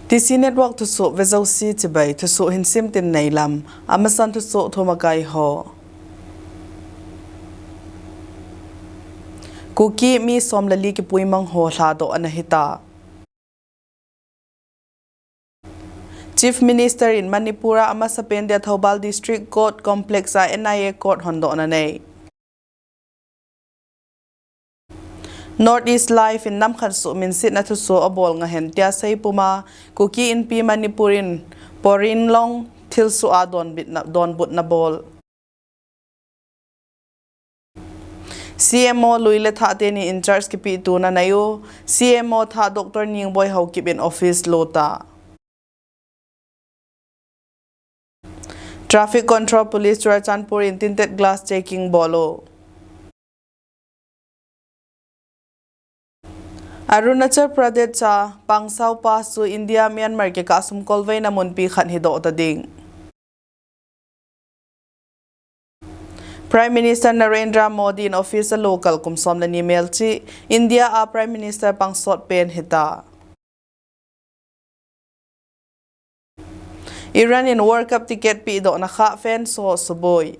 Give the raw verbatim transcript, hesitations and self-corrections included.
T C Network thusoh vejouse chibai, thusoh hin simtin neilam, amasan thusoh thum akai ho. Kuki mi som le li kipuimang ho lhadoh ana hita. Chief Minister in Manipur a amasapen dia Thoubal District Court Complex a N I A Court hondohna nei. North East Live in namkhat suhminsetna thusoh abol ngahen tia seipuma Kuki Inpi Manipur in Porinlong thilsoh a donbutna, donbutna bol. C M O lui le thah teni in charge kipeh tuna neiyu, C M O thah Doctor Ningboi Haokip in office lota. Traffic Control Police Churachandpur in tinted glass checking bol u. Arunachal Pradesh a Pangsau Pass chu India Myanmar kikah sumkolveina munpi khat hidoh ta ding. Prime Minister Narendra Modi in office a local kum som le ni melchih, India a Prime Minister pangsot pen hita. Iran in World Cup ticket pehdohna khah fans ho suboi.